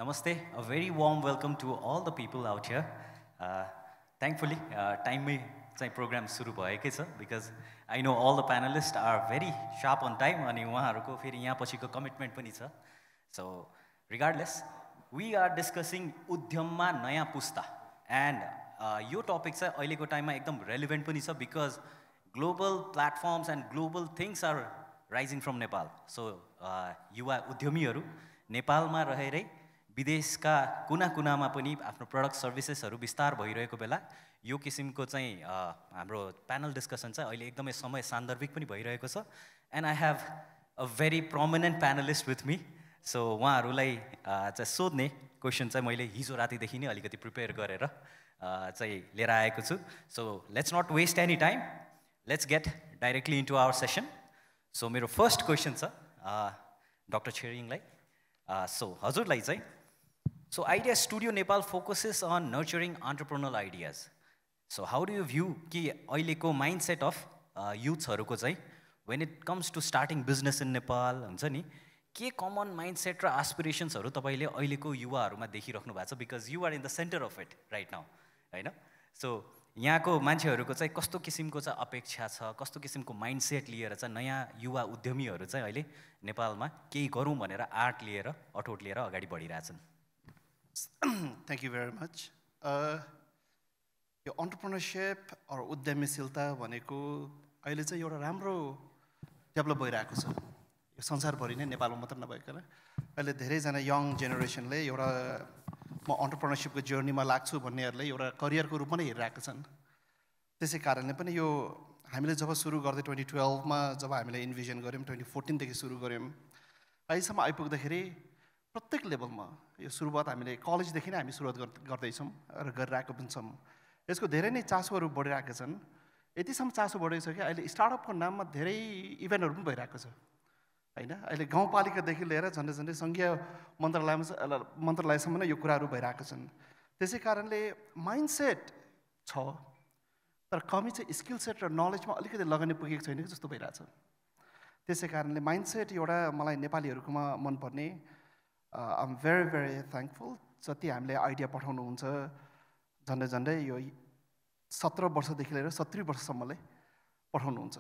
Namaste. A very warm welcome to all the people out here. Uh, Thankfully, time में चाहिँ program सुरु भएकै छ because I know all the panelists are very sharp on time अनि उहाँहरूको फेरि यहाँ पछिको commitment पनि छ. So, regardless, we are discussing उद्यममा नयाँ पुस्ता and यो topic चाहिँ अहिलेको टाइममा एकदम relevant पनि छ because global platforms and global things are rising from Nepal. So, युवा उद्यमीहरू नेपालमा रहेरै विदेशका कुना कुनामा पनि आफ्नो प्रोडक्ट सर्भिसेसहरू विस्तार भइरहेको बेला यो किसिमको चाहिँ हाम्रो प्यानल डिस्कसन चाहिँ अहिले एकदमै समय सान्दर्भिक पनि भइरहेको छ and I have a very prominent panellist with me so उहाँहरूलाई चाहिँ सोध्ने क्वेसन चाहिँ मैले हिजो रातिदेखि नै अलिकति प्रिपेयर गरेर चाहिँ लिएर आएको छु so let's not waste any time let's get directly into our session so मेरो फर्स्ट क्वेसन छ डक्टर छेरिङलाई सो हजुरलाई चाहिँ So Idea Studio Nepal focuses on nurturing entrepreneurial ideas. So how do you view कि अहिलेको mindset of youthहरूको चाहिँ when it comes to starting business in Nepal हुन्छ नि के common mindset र aspirationsहरू तपाईँले अहिलेको युवाहरूमा देखिराख्नु भएको छ because you are in the center of it right now हैन so यहाँको मान्छेहरूको चाहिँ कस्तो किसिमको चाहिँ अपेक्षा छ कस्तो किसिमको माइन्डसेट लिएर चाहिँ नयाँ युवा उद्यमीहरू चाहिँ अहिले नेपालमा केही गरौँ भनेर आर्ट लिएर अठोट लिएर अगाडि बढिरहेछन् Thank you very much. यो entrepreneurship or उद्यमीशीलता भनेको अहिले चाहिँ एउटा राम्रो डेभलप भइरहेको छ यो संसारभरि नै नेपालमा मात्र नभइकन अहिले धेरैजना यङ जेनेरेसनले एउटा म entrepreneurshipको जर्नीमा लाग्छु भन्नेहरूले एउटा करियरको रूपमा नै हेरिरहेका छन् त्यसै कारणले पनि यो हामीले जब सुरु गर्दै 2012 मा जब हामीले इन्भिजन गर्यौँ 2014 देखि सुरु गर्यौँ अहिलेसम्म आइपुग्दाखेरि प्रत्येक लेभलमा यो सुरुवात हामीले कलेजदेखि नै हामी सुरुवात गर्दैछौँ र गरिरहेको पनि छौँ यसको धेरै नै चासोहरू बढिरहेका छन् यतिसम्म चासो बढेको छ कि अहिले स्टार्टअपको नाममा धेरै इभेन्टहरू पनि भइरहेको छ होइन अहिले गाउँपालिकादेखि लिएर झन्डै झन्डै सङ्घीय मन्त्रालयसम्म नै यो कुराहरू भइरहेका छन् त्यसै कारणले माइन्डसेट छ तर कमी चाहिँ स्किल सेट र नलेजमा अलिकति लगानी पुगेको छैन कि जस्तो भइरहेछ त्यसै कारणले माइन्डसेट एउटा मलाई नेपालीहरूकोमा मनपर्ने I'm very thankful जति हामीले आइडिया पठाउनुहुन्छ झन्डै झन्डै यो 17 वर्षदेखि लिएर 70 वर्षसम्मले पठाउनुहुन्छ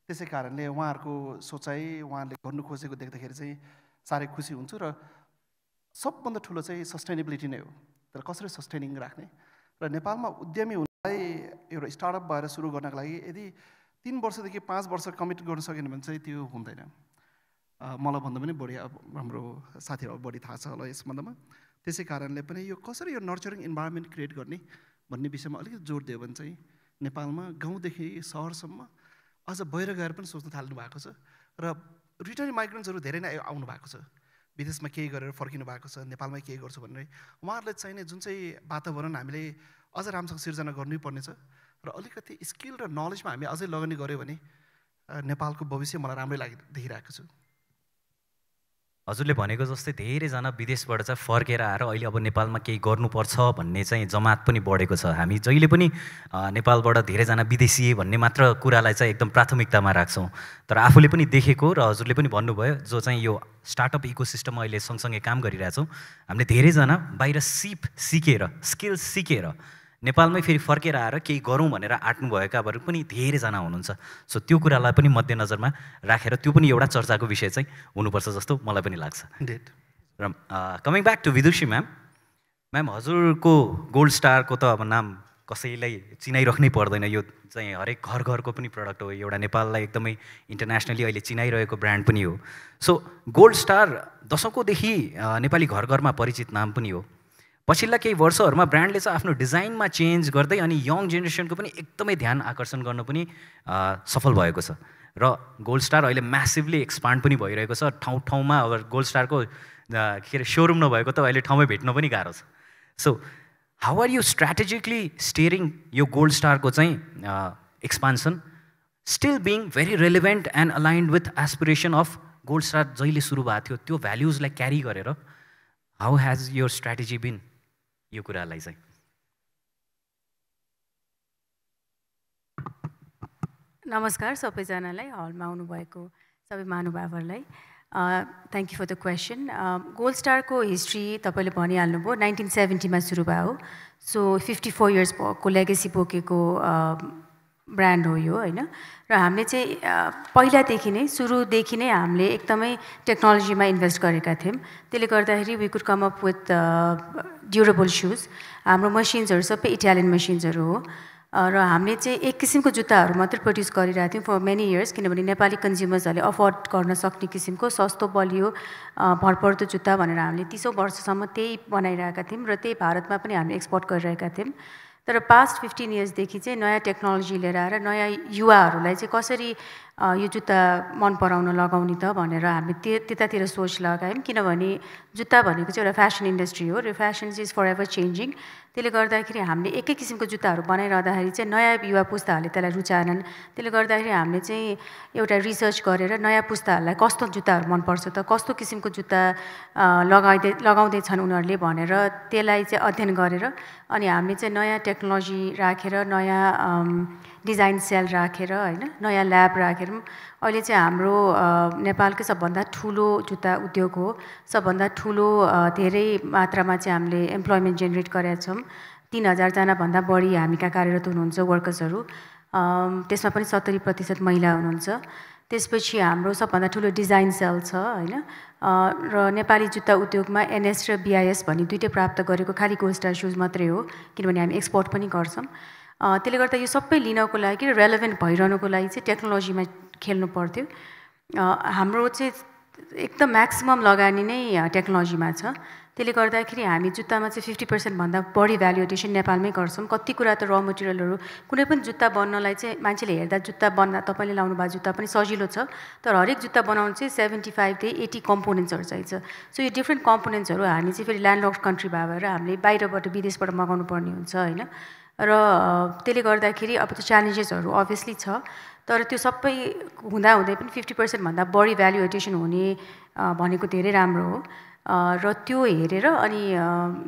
त्यसै कारणले उहाँहरूको सोचाइ उहाँहरूले गर्नु खोजेको देख्दाखेरि चाहिँ साह्रै खुसी हुन्छु र सबभन्दा ठुलो चाहिँ सस्टेनेबिलिटी नै हो तर कसरी सस्टेनिङ राख्ने र नेपालमा उद्यमी हुनलाई एउटा स्टार्टअप भएर सुरु गर्नको लागि यदि 3 वर्षदेखि 5 वर्ष कमिट गर्न सकेन भने चाहिँ त्यो हुँदैन मलाई भन्दा पनि बढी हाम्रो साथीहरू बढी थाहा छ होला यस सम्बन्धमा त्यसै कारणले पनि यो कसरी यो नर्चरिङ इन्भाइरोमेन्ट क्रिएट गर्ने भन्ने विषयमा अलिकति जोड दियो भने चाहिँ नेपालमा गाउँदेखि सहरसम्म अझ बाहिर गएर पनि सोच्न थाल्नु भएको छ र रिटर्न माइग्रेन्ट्सहरू धेरै नै आउनु भएको छ विदेशमा केही गरेर फर्किनु भएको छ नेपालमै केही गर्छु भनेर उहाँहरूले चाहिने जुन चाहिँ वातावरण हामीले अझ राम्रोसँग सिर्जना गर्नै पर्नेछ र अलिकति स्किल र नलेजमा हामी अझै लगानी गऱ्यो भने नेपालको भविष्य मलाई राम्रै देखिरहेको छु हजुरले भनेको जस्तै धेरैजना विदेशबाट चाहिँ फर्केर आएर अहिले अब नेपालमा केही गर्नुपर्छ भन्ने चाहिँ जमात पनि बढेको छ हामी जहिले पनि नेपालबाट धेरैजना विदेशी भन्ने मात्र कुरालाई चाहिँ एकदम प्राथमिकतामा राख्छौँ तर आफूले पनि देखेको र हजुरले पनि भन्नुभयो जो चाहिँ यो स्टार्टअप इकोसिस्टम अहिले सँगसँगै काम गरिरहेछौँ हामीले धेरैजना बाहिर सिकेर स्किल सिकेर नेपालमै फेरि फर्केर आएर केही गरौँ भनेर आँट्नुभएकाहरू पनि धेरैजना हुनुहुन्छ सो त्यो कुरालाई पनि मध्यनजरमा राखेर त्यो पनि एउटा चर्चाको विषय चाहिँ हुनुपर्छ जस्तो मलाई पनि लाग्छ र coming back to Vidushi ma'am हजुरको गोल्ड स्टारको त अब नाम कसैलाई चिनाइराख्नै पर्दैन यो चाहिँ हरेक घरको पनि प्रडक्ट हो एउटा नेपाललाई एकदमै इन्टरनेसनली अहिले चिनाइरहेको ब्रान्ड पनि हो सो गोल्ड स्टार दशकौँदेखि नेपाली घरमा परिचित नाम पनि हो पछिल्ला केही वर्षहरूमा ब्रान्डले चाहिँ आफ्नो डिजाइनमा चेन्ज गर्दै अनि यङ जेनेरेसनको पनि एकदमै ध्यान आकर्षण गर्न पनि सफल भएको छ र गोल्ड स्टार अहिले म्यासिभली एक्सपान्ड पनि भइरहेको छ ठाउँमा अब गोल्ड स्टारको के अरे सोरुम नभएको त अहिले ठाउँमै भेट्न पनि गाह्रो छ so how are you strategically steering यो गोल्ड स्टारको चाहिँ expansion still being very relevant and aligned with aspiration of gold star जहिले सुरु भएको थियो त्यो भ्याल्युजलाई क्यारी गरेर how has your strategy been यो कुरालाई चाहिँ नमस्कार सबैजनालाई हलमा आउनुभएको सबै महानुभावहरूलाई thank you for the question gold स्टारको हिस्ट्री तपाईँले भनिहाल्नुभयो 1970मा सुरु भयो सो 54 इयर्स भएको लेगेसी बोकेको ब्रान्ड हो यो होइन र हामीले चाहिँ पहिलादेखि नै सुरुदेखि नै हामीले एकदमै टेक्नोलोजीमा इन्भेस्ट गरेका थियौँ त्यसले गर्दाखेरि we could come up with durable shoes हाम्रो मसिन्सहरू सबै इटालियन मसिन्सहरू हो र हामीले चाहिँ एक किसिमको जुत्ताहरू मात्रै प्रड्युस गरिरहेको थियौँ फर मेनी इयर्स किनभने नेपाली कन्ज्युमर्सहरूले अफोर्ड गर्न सक्ने किसिमको सस्तो बलियो भरपर्दो जुत्ता भनेर हामीले 30औं वर्षसम्म त्यही बनाइरहेका थियौँ र त्यही भारतमा पनि हामीले एक्सपोर्ट गरिरहेका थियौँ तर पास्ट 15 इयर्सदेखि चाहिँ नयाँ टेक्नोलोजी लिएर आएर नयाँ युवाहरूलाई चाहिँ कसरी यो जुत्ता मन पराउन लगाउने त भनेर हामीले त्यतातिर सोच लगायौँ किनभने जुत्ता भनेको चाहिँ एउटा फेसन इन्डस्ट्री हो र fashion is forever changing त्यसले गर्दाखेरि हामीले एकै किसिमको जुत्ताहरू बनाइरहँदाखेरि चाहिँ नयाँ युवा पुस्ताहरूले त्यसलाई रुचाएनन् त्यसले गर्दाखेरि हामीले चाहिँ एउटा रिसर्च गरेर नयाँ पुस्ताहरूलाई कस्तो जुत्ताहरू मनपर्छ त कस्तो किसिमको जुत्ता लगाउँदैछन् उनीहरूले भनेर त्यसलाई चाहिँ अध्ययन गरेर अनि हामीले चाहिँ नयाँ टेक्नोलोजी राखेर नयाँ डिजाइन सेल राखेर होइन नयाँ ल्याब राखेर अहिले चाहिँ हाम्रो नेपालकै सबभन्दा ठुलो जुत्ता उद्योग हो सबभन्दा ठुलो धेरै मात्रामा चाहिँ हामीले इम्प्लोइमेन्ट जेनेरेट गरेका छौँ 3000जनाभन्दा बढी हामीका कार्यरत हुनुहुन्छ वर्कर्सहरू त्यसमा पनि 70% महिला हुनुहुन्छ त्यसपछि हाम्रो सबभन्दा ठुलो डिजाइन सेल छ होइन र नेपाली जुत्ता उद्योगमा एनएस र बिआइएस भन्ने दुइटै प्राप्त गरेको खालि गोल्ड स्टार सुज मात्रै हो किनभने हामी एक्सपोर्ट पनि गर्छौँ त्यसले गर्दा यो सबै लिनको लागि र रेलेभेन्ट भइरहनुको लागि चाहिँ टेक्नोलोजीमा खेल्नु पर्थ्यो हाम्रो चाहिँ एकदम म्याक्सिमम लगानी नै टेक्नोलोजीमा छ त्यसले गर्दाखेरि हामी जुत्तामा चाहिँ 50% भन्दा बढी भ्यालु एडिसन नेपालमै गर्छौँ कति कुरा त र मटेरियलहरू कुनै पनि जुत्ता बन्नलाई चाहिँ मान्छेले हेर्दा जुत्ता बन्दा तपाईँले लाउनु भएको जुत्ता पनि सजिलो छ तर हरेक जुत्ता बनाउनु चाहिँ 75 देखि 80 कम्पोनेन्ट्सहरू चाहिन्छ सो यो डिफ्रेन्ट कम्पोनेन्ट्सहरू हामी चाहिँ फेरि ल्यान्डलक कन्ट्री भएर हामीले बाहिरबाट विदेशबाट मगाउनु पर्ने हुन्छ होइन र त्यसले गर्दाखेरि अब त्यो च्यालेन्जेसहरू अभियसली छ तर त्यो सबै हुँदाहुँदै पनि 50% भन्दा बढी भ्यालु एडिसन हुने भनेको धेरै राम्रो हो र त्यो हेरेर अनि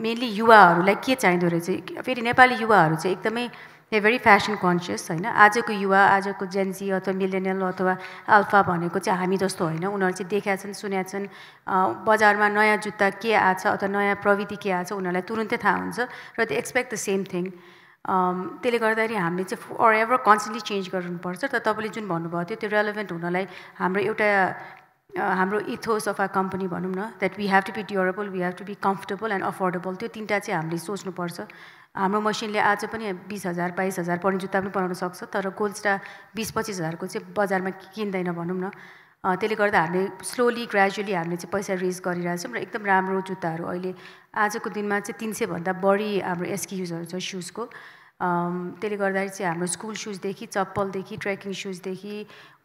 मेनली युवाहरूलाई के चाहिँदो रहेछ फेरि नेपाली युवाहरू चाहिँ एकदमै भेरी फेसन कन्सियस होइन आजको युवा आजको जेन्जी अथवा मिलेनियल अथवा अल्फा भनेको चाहिँ हामी जस्तो होइन उनीहरू चाहिँ देखेका छन् सुनेका छन् बजारमा नयाँ जुत्ता के आछ अथवा नयाँ प्रविधि के आछ उनीहरूलाई तुरुन्तै थाहा हुन्छ र they expect the same thing त्यसले गर्दाखेरि हामीले चाहिँ फर एभर कन्सटेन्टली चेन्ज गर्नुपर्छ र तपाईँले जुन भन्नुभएको थियो त्यो रेलेभेन्ट हुनलाई हाम्रो एउटा हाम्रो इथोस अफ आ कम्पनी भनौँ न that we have to be durable we have to be comfortable and affordable त्यो तिनवटा चाहिँ हामीले सोच्नुपर्छ हाम्रो मसिनले आज पनि 20,000 22,000 पर्ने जुत्ता पनि बनाउन सक्छ तर गोल्ड स्टार 20-25 हजारको चाहिँ बजारमा किन्दैन भनौँ न त्यसले गर्दा हामीले स्लोली ग्रेजुअली हामीले चाहिँ पैसा रेज गरिरहेछौँ र एकदम राम्रो जुत्ताहरू अहिले आजको दिनमा चाहिँ 300 भन्दा बढी हाम्रो एसक्युजहरू छ सुजको त्यसले गर्दाखेरि चाहिँ हाम्रो स्कुल सुजदेखि चप्पलदेखि ट्रेकिङ सुजदेखि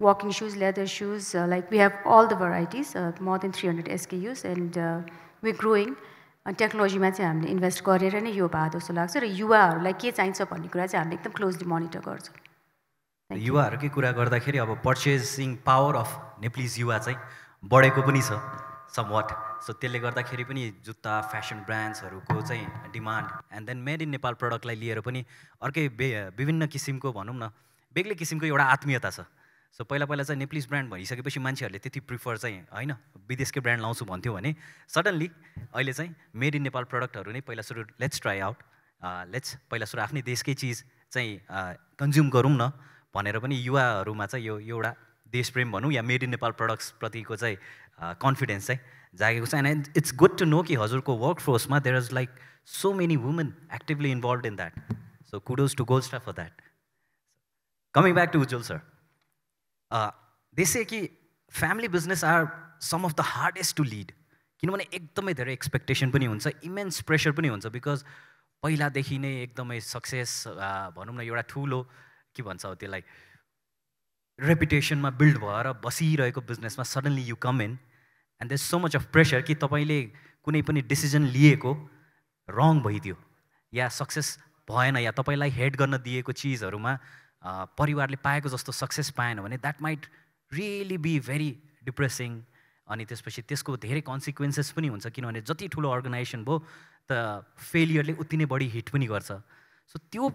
walking shoes leather shoes like we have all the varieties more than 300 SKUs and we growing टेक्नोलोजीमा चाहिँ हामीले इन्भेस्ट गरेर नै यो भए जस्तो लाग्छ र युवाहरूलाई के चाहिन्छ भन्ने कुरा चाहिँ हामीले एकदम क्लोजली मोनिटर गर्छौँ युवाहरूकै कुरा गर्दाखेरि अब पर्चेसिङ पावर अफ नेप्लिज युवा चाहिँ बढेको पनि छ समवाट सो त्यसले गर्दाखेरि पनि जुत्ता फेसन ब्रान्ड्सहरूको चाहिँ demand and then made in Nepal प्रडक्टलाई लिएर पनि अर्कै विभिन्न किसिमको भनौँ न बेग्लै किसिमको एउटा आत्मीयता छ सो पहिला चाहिँ नेप्लिज ब्रान्ड भनिसकेपछि मान्छेहरूले त्यति प्रिफर चाहिँ होइन विदेशकै ब्रान्ड लाउँछु भन्थ्यो भने सडन्ली अहिले चाहिँ मेड इन नेपाल प्रडक्टहरू नै पहिला सुरु लेट्स ट्राई आउट पहिला सुरु आफ्नै देशकै चिज चाहिँ कन्ज्युम गरौँ न भनेर पनि युवाहरूमा चाहिँ यो एउटा देशप्रेम भनौँ या मेड इन नेपाल प्रडक्ट्स प्रतिको चाहिँ कन्फिडेन्स चाहिँ जागेको छ and it's good to know कि हजुरको वर्क फोर्समा there is like so many women actively involve in that so kudos to gold star for that coming back to Ujjwal sir they say कि family business are some of the hardest to lead किनभने एकदमै धेरै expectation पनि हुन्छ immense pressure पनि हुन्छ because पहिलादेखि नै एकदमै सक्सेस भनौँ न एउटा ठुलो के भन्छ त्यसलाई रेपुटेसनमा बिल्ड भएर बसिरहेको बिजनेसमा suddenly you come in and there so much of pressure कि तपाईँले कुनै पनि डिसिजन लिएको रङ भइदियो या सक्सेस भएन या तपाईँलाई हेड गर्न दिएको चिजहरूमा परिवारले पाएको जस्तो सक्सेस पाएन भने that might really be very depressing अनि त्यसपछि त्यसको धेरै कन्सिक्वेन्सेस पनि हुन्छ किनभने जति ठुलो अर्गनाइजेसन भयो त फेलियरले उति नै बढी हिट पनि गर्छ सो त्यो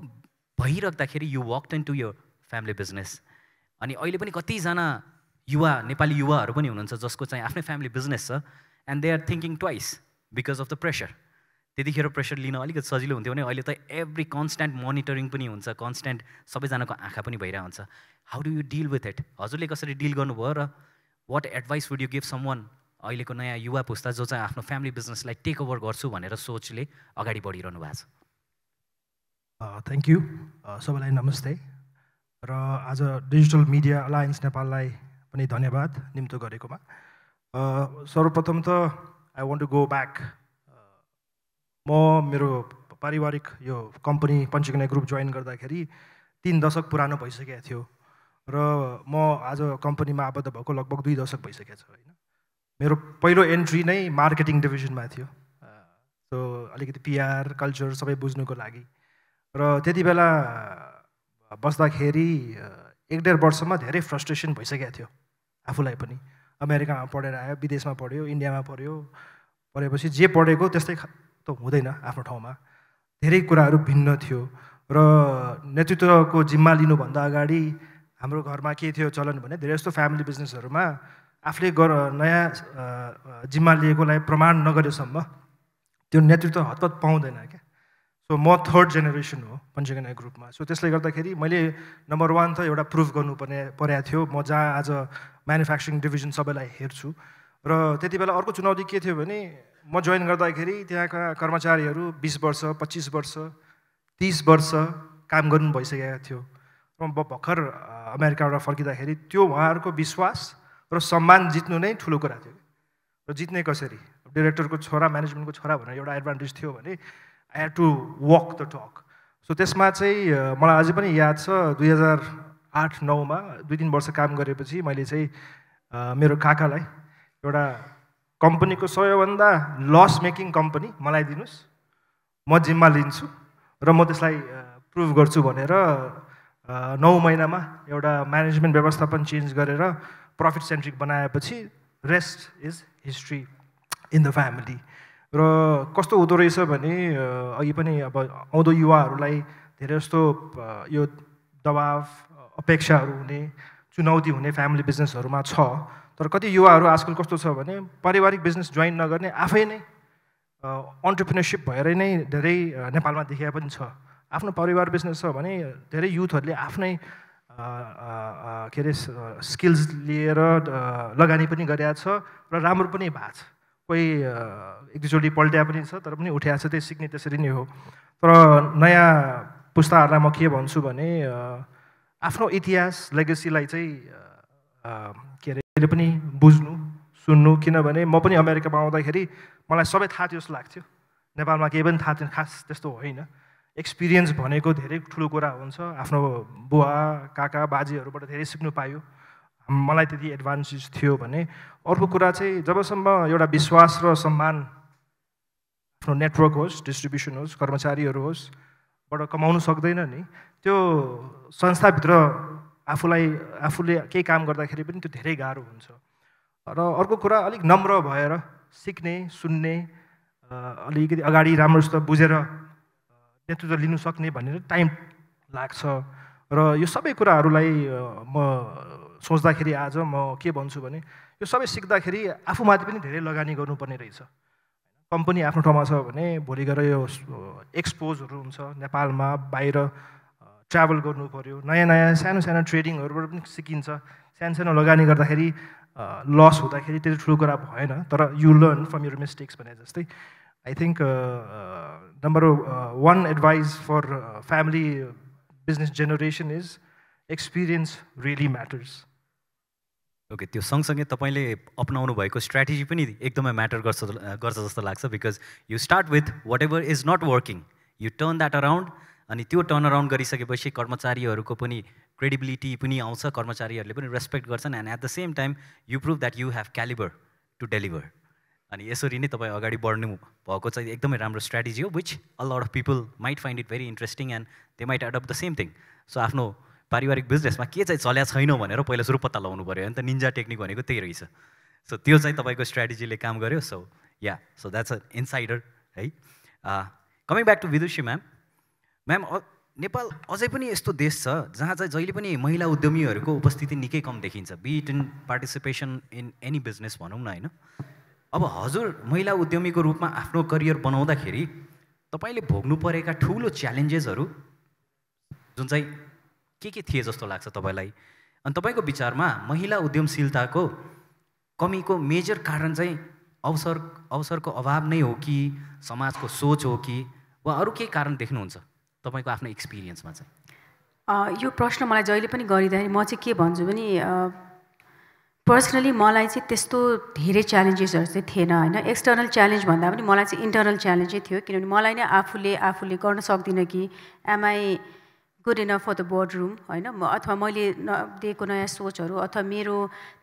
भइराख्दाखेरि you worked in to your family business अनि अहिले पनि कतिजना नेपाली युवाहरू पनि हुनुहुन्छ जसको चाहिँ आफ्नै फ्यामिली बिजनेस छ and they are thinking twice because of the pressure. त्यतिखेर प्रेसर लिन अलिकति सजिलो हुन्थ्यो भने अहिले त एभ्री कन्सट्यान्ट मोनिटरिङ पनि हुन्छ, कन्सट्यान्ट सबैजनाको आँखा पनि भइरहेको हुन्छ। How do you deal with it? हजुरले कसरी डिल गर्नुभयो र what advice would you give someone अहिलेको नयाँ युवा पुस्ता जो चाहिँ आफ्नो फ्यामिली बिजनेसलाई टेक ओभर गर्छु भनेर सोचले अगाडि बढिरहनु भएको छ? थ्याङ्क यू सबैलाई नमस्ते र आज डिजिटल मिडिया अलायन्स नेपाललाई पनि धन्यवाद निम्तो गरेकोमा। सर्वप्रथम त I want to go back. म मेरो पारिवारिक यो कम्पनी पञ्चकन्या ग्रुप जोइन गर्दाखेरि 3 दशक पुरानो भइसकेको थियो र म आज कम्पनीमा आबद्ध भएको लगभग 2 दशक भइसकेको छ होइन। मेरो पहिलो एन्ट्री नै मार्केटिङ डिभिजनमा थियो, सो अलिकति पिआर कल्चर सबै बुझ्नुको लागि। र त्यति बेला बस्दाखेरि 1-1.5 वर्षमा धेरै फ्रस्ट्रेसन भइसकेको थियो आफूलाई पनि। अमेरिकामा पढेर आयो, विदेशमा पढ्यो, इन्डियामा पढ्यो, पढेपछि जे पढेको त्यस्तै त हुँदैन आफ्नो ठाउँमा, धेरै कुराहरू भिन्न थियो। र नेतृत्वको जिम्मा लिनुभन्दा अगाडि हाम्रो घरमा के थियो चलन भने धेरै जस्तो फ्यामिली बिजनेसहरूमा आफूले नयाँ जिम्मा लिएकोलाई प्रमाण नगरेसम्म त्यो नेतृत्व हतपत पाउँदैन क्या। सो म 3rd जेनेरेसन हो पञ्चकन्या ग्रुपमा। सो त्यसले गर्दाखेरि मैले नम्बर 1 त एउटा प्रुभ गर्नुपर्ने परेको थियो। म जहाँ आज म्यानुफ्याक्चरिङ डिभिजन सबैलाई हेर्छु र त्यति बेला अर्को चुनौती के थियो भने म जोइन गर्दाखेरि त्यहाँका कर्मचारीहरू 20 वर्ष 25 वर्ष 30 वर्ष काम गर्नु भइसकेको थियो। म भर्खर अमेरिकाबाट फर्किँदाखेरि त्यो उहाँहरूको विश्वास र सम्मान जित्नु नै ठुलो कुरा थियो। र जित्ने कसरी? डिरेक्टरको छोरा, म्यानेजमेन्टको छोरा भनेर एउटा एडभान्टेज थियो भने I had to walk the talk. So त्यसमा चाहिँ मलाई अझै पनि याद छ 2008-09मा 2-3 वर्ष काम गरेपछि मैले चाहिँ मेरो काकालाई एउटा कम्पनीको सबैभन्दा लस मेकिङ कम्पनी मलाई दिनुहोस्, म जिम्मा लिन्छु र म त्यसलाई प्रुभ गर्छु भनेर 9 महिनामा एउटा म्यानेजमेन्ट व्यवस्थापन चेन्ज गरेर प्रफिट सेन्ट्रिक बनाएपछि rest is history in the family. र कस्तो हुँदो रहेछ भने अघि पनि अब आउँदो युवाहरूलाई धेरै जस्तो यो दबाव अपेक्षाहरू हुने, चुनौती हुने फ्यामिली बिजनेसहरूमा छ। तर कति युवाहरू आजकल कस्तो छ भने पारिवारिक बिजनेस जोइन नगर्ने आफै नै अन्टरप्रेन्योरसिप भएरै नै धेरै नेपालमा देखिया पनि छ। आफ्नो परिवार बिजनेस छ भने धेरै युथहरूले आफ्नै के अरे स्किल्स लिएर लगानी पनि गरेको छ र राम्रो पनि भएको छ। कोही 1-2चोटि पल्ट्या पनि छ तर पनि उठ्याएको छ, त्यही सिक्ने त्यसरी नै हो। तर नयाँ पुस्ताहरूलाई म के भन्छु भने आफ्नो इतिहास लेगेसीलाई चाहिँ के अरे अहिले पनि बुझ्नु सुन्नु, किनभने म पनि अमेरिकामा आउँदाखेरि मलाई सबै थाहा थियो जस्तो लाग्थ्यो, नेपालमा केही पनि थाहा थिएन खास त्यस्तो होइन। एक्सपिरियन्स भनेको धेरै ठुलो कुरा हुन्छ, आफ्नो बुवा काका बाजेहरूबाट धेरै सिक्नु पायो, मलाई त्यति एडभान्टेज थियो भने। अर्को कुरा चाहिँ जबसम्म एउटा विश्वास र सम्मान आफ्नो नेटवर्क होस्, डिस्ट्रिब्युसन होस्, कर्मचारीहरू होस् बाट कमाउनु सक्दैन नि, त्यो संस्थाभित्र आफूले केही काम गर्दाखेरि पनि त्यो धेरै गाह्रो हुन्छ। र अर्को कुरा अलिक नम्र भएर सिक्ने सुन्ने, अलिकति अगाडि राम्रोसित बुझेर नेतृत्व लिनु सक्ने भनेर टाइम लाग्छ। र यो सबै कुराहरूलाई म सोच्दाखेरि आज म के भन्छु भने यो सबै सिक्दाखेरि आफूमाथि पनि धेरै लगानी गर्नुपर्ने रहेछ। कम्पनी आफ्नो ठाउँमा छ भने भोलि गएर यो एक्सपोजहरू हुन्छ नेपालमा, बाहिर ट्राभल गर्नु पऱ्यो, नयाँ सानो ट्रेडिङहरूबाट पनि सिकिन्छ। सानो लगानी गर्दाखेरि लस हुँदाखेरि त्यति ठुलो कुरा भएन, तर you learn from your mistakes भने जस्तै। I think number 1 advice for family business generation is experience really matters. Okay, त्यो सँगसँगै तपाईँले अपनाउनु भएको स्ट्राटेजी पनि एकदमै म्याटर गर्छ जस्तो लाग्छ। Because you start with whatever is not working, you turn that around, अनि त्यो टर्न अराउन्ड गरिसकेपछि कर्मचारीहरूको पनि क्रेडिबिलिटी पनि आउँछ, कर्मचारीहरूले पनि रेस्पेक्ट गर्छन्, and at the same time you prove that you have calibre to deliver. अनि यसरी नै तपाईँ अगाडि बढ्नु भएको चाहिँ एकदमै राम्रो स्ट्राटेजी हो, which a lot of people might find it very interesting and they might adopt the same thing. So आफ्नो पारिवारिक बिजनेसमा के चाहिँ चल्या छैन भनेर पहिला सुरु पत्ता लगाउनु पऱ्यो नि त, निन्जा टेक्निक भनेको त्यही रहेछ। सो त्यो चाहिँ तपाईँको स्ट्राटेजीले काम गर्यो। सो द्याट्स अ इनसाइडर है। Coming back to Vidushi ma'am, Nepal अझै पनि यस्तो देश छ जहाँ चाहिँ जहिले पनि महिला उद्यमीहरूको उपस्थिति निकै कम देखिन्छ, be it in participation in any business भनौँ न होइन। अब हजुर महिला उद्यमीको रूपमा आफ्नो करियर बनाउँदाखेरि तपाईँले भोग्नु परेका ठुलो च्यालेन्जेसहरू जुन चाहिँ के थिए जस्तो लाग्छ तपाईँलाई? अनि तपाईँको विचारमा महिला उद्यमशीलताको कमीको मेजर कारण चाहिँ अवसरको अभाव नै हो कि समाजको सोच हो कि वा अरू केही कारण देख्नुहुन्छ तपाईँको आफ्नो एक्सपिरियन्समा चाहिँ? यो प्रश्न मलाई जहिले पनि गरिँदाखेरि म चाहिँ के भन्छु भने पर्सनली मलाई चाहिँ त्यस्तो धेरै च्यालेन्जेसहरू चाहिँ थिएन होइन। एक्सटर्नल च्यालेन्ज भन्दा पनि मलाई चाहिँ इन्टरनल च्यालेन्जै थियो, किनभने मलाई नै आफूले गर्न सक्दिनँ कि am I good enough for the board room होइन, अथवा मैले दिएको नयाँ सोचहरू अथवा मेरो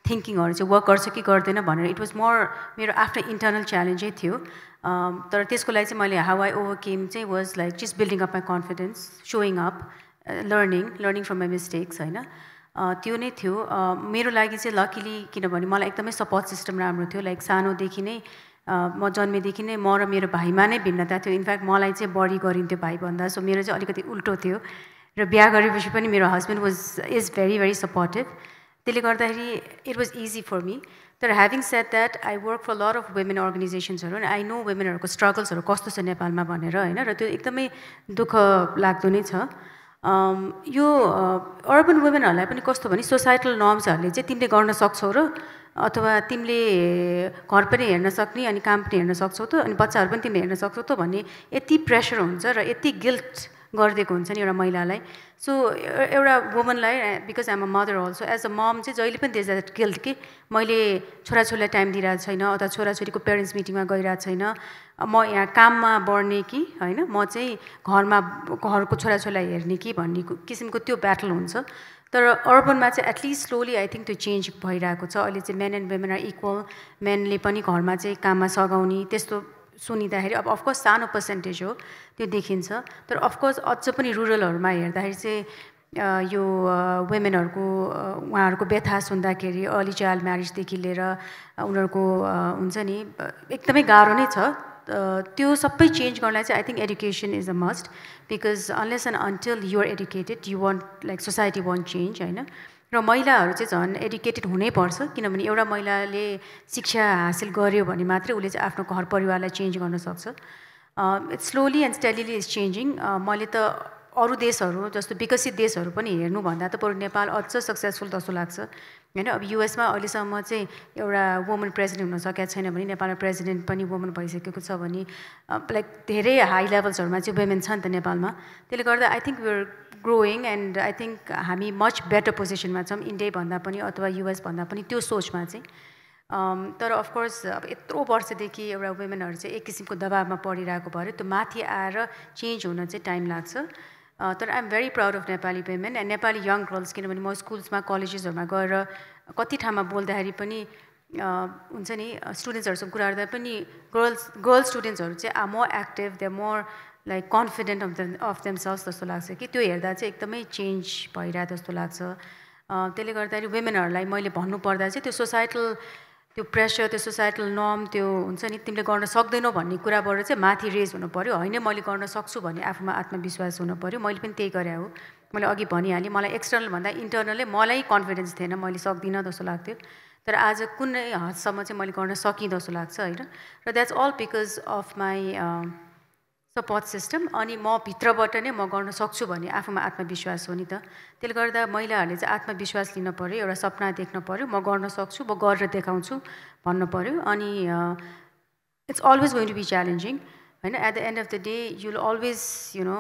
थिङ्किङहरू चाहिँ वर्क गर्छ कि गर्दैन भनेर। इट वाज मोर मेरो आफ्नो इन्टरनल च्यालेन्जै थियो। तर त्यसको लागि चाहिँ मैले हाउ आई ओभरकेम चाहिँ was like just building up my confidence, showing up, learning from my mistakes होइन, त्यो नै थियो मेरो लागि चाहिँ। लकिली किनभने मलाई एकदमै सपोर्ट सिस्टम राम्रो थियो। लाइक सानोदेखि नै म जन्मेदेखि नै म र मेरो भाइमा नै भिन्नता थियो। इनफ्याक्ट मलाई चाहिँ बढी गरिन्थ्यो भाइभन्दा, सो मेरो चाहिँ अलिकति उल्टो थियो। र बिहा गरेपछि पनि मेरो हस्बेन्ड इज भेरी सपोर्टिभ, त्यसले गर्दाखेरि it was easy for me. तर having said that I work for lot of women अर्गनाइजेसन्सहरू, अनि आई नो वुमेनहरूको स्ट्रगल्सहरू कस्तो छ नेपालमा भनेर होइन, र त्यो एकदमै दुःख लाग्दो नै छ। यो अर्बन वुमेनहरूलाई पनि कस्तो भने सोसाइटल नर्म्सहरूले चाहिँ तिमीले गर्न सक्छौ र अथवा तिमीले घर पनि हेर्न सक्ने अनि काम पनि हेर्न सक्छौ त अनि बच्चाहरू पनि तिमीले हेर्न सक्छौ त भन्ने यति प्रेसर हुन्छ र यति गिल्ट गरिदिएको हुन्छ नि एउटा महिलालाई। सो एउटा वुमनलाई because I'm a mother also as a mom चाहिँ जहिले पनि देश द्याट गिल्ट कि मैले छोराछोरीलाई टाइम दिइरहेको छैन अथवा छोराछोरीको पेरेन्ट्स मिटिङमा गइरहेको छैन, म यहाँ काममा बढ्ने कि होइन म चाहिँ घरको छोराछोरीलाई हेर्ने कि भन्ने किसिमको त्यो ब्याटल हुन्छ। तर अर्बनमा चाहिँ एटलिस्ट स्लोली आई थिङ्क त्यो चेन्ज भइरहेको छ। अहिले चाहिँ men and women are equal, मेनले पनि घरमा चाहिँ काममा सघाउने त्यस्तो सुनिँदाखेरि अब अफकोर्स सानो पर्सेन्टेज हो त्यो देखिन्छ। तर अफकोर्स अझ पनि रुरलहरूमा हेर्दाखेरि चाहिँ यो वुमेनहरूको उहाँहरूको व्यथा सुन्दाखेरि अर्ली चाइल्ड म्यारिजदेखि लिएर उनीहरूको हुन्छ नि एकदमै गाह्रो नै छ। त्यो सबै चेन्ज गर्नलाई चाहिँ I think education is a must, because unless and until you're educated you want like society want change होइन। र महिलाहरू चाहिँ झन् एडुकेटेड हुनैपर्छ, किनभने एउटा महिलाले शिक्षा हासिल गर्यो भने मात्रै उसले चाहिँ आफ्नो घर परिवारलाई चेन्ज गर्न सक्छ। It's slowly and steadily is changing. मैले त अरू देशहरू जस्तो विकसित देशहरू पनि हेर्नुभन्दा त बरु नेपाल अझ सक्सेसफुल जस्तो लाग्छ होइन। अब युएसमा अहिलेसम्म चाहिँ एउटा वुमन प्रेसिडेन्ट हुन सकेको छैन भने नेपालमा प्रेसिडेन्ट पनि वुमन भइसकेको छ भने लाइक धेरै हाई लेभल्सहरूमा चाहिँ वुमेन छ नि त नेपालमा। त्यसले गर्दा I think we are growing and I think हामी मच बेटर पोजिसनमा छौँ इन्डिया भन्दा पनि अथवा युएस भन्दा पनि त्यो सोचमा चाहिँ। तर अफकोर्स अब यत्रो वर्षदेखि एउटा वुमेनहरू चाहिँ एक किसिमको दबावमा परिरहेको भएर त्यो माथि आएर चेन्ज हुन चाहिँ टाइम लाग्छ। तर I am very proud of Nepali women and Nepali young girls, किनभने म स्कुल्समा कलेजेसहरूमा गएर कति ठाउँमा बोल्दाखेरि पनि हुन्छ नि स्टुडेन्ट्सहरूसँग कुरा गर्दा पनि गर्ल्स स्टुडेन्ट्सहरू चाहिँ are more active, they are more like confident of themselves जस्तो लाग्छ कि त्यो हेर्दा चाहिँ एकदमै चेन्ज भइरहेको जस्तो लाग्छ। त्यसले गर्दाखेरि वुमेनहरूलाई मैले भन्नुपर्दा चाहिँ त्यो सोसाइटल त्यो प्रेसर, त्यो सोसाइटल नर्म त्यो हुन्छ नि तिमीले गर्न सक्दैनौ भन्ने कुराबाट चाहिँ माथि रेज हुनु पऱ्यो होइन, मैले गर्न सक्छु भन्ने आफूमा आत्मविश्वास हुनु पऱ्यो। मैले पनि त्यही गरे हो, मैले अघि भनिहालेँ मलाई एक्सटर्नल भन्दा इन्टरनलै मलाई कन्फिडेन्स थिएन, मैले सक्दिनँ जस्तो लाग्थ्यो। तर आज कुनै हदसम्म चाहिँ मैले गर्न सकिँ जस्तो लाग्छ होइन। र that's all because of my support system. अनि म भित्रबाट नै म गर्न सक्छु भन्ने आफूमा आत्मविश्वास हो नि त। त्यसले गर्दा महिलाहरूले चाहिँ आत्मविश्वास लिन पऱ्यो, एउटा सपना देख्न पऱ्यो, म गर्न सक्छु, म गरेर देखाउँछु भन्नु पऱ्यो। अनि it's always going to be challenging होइन। At the end of the day you'll always you know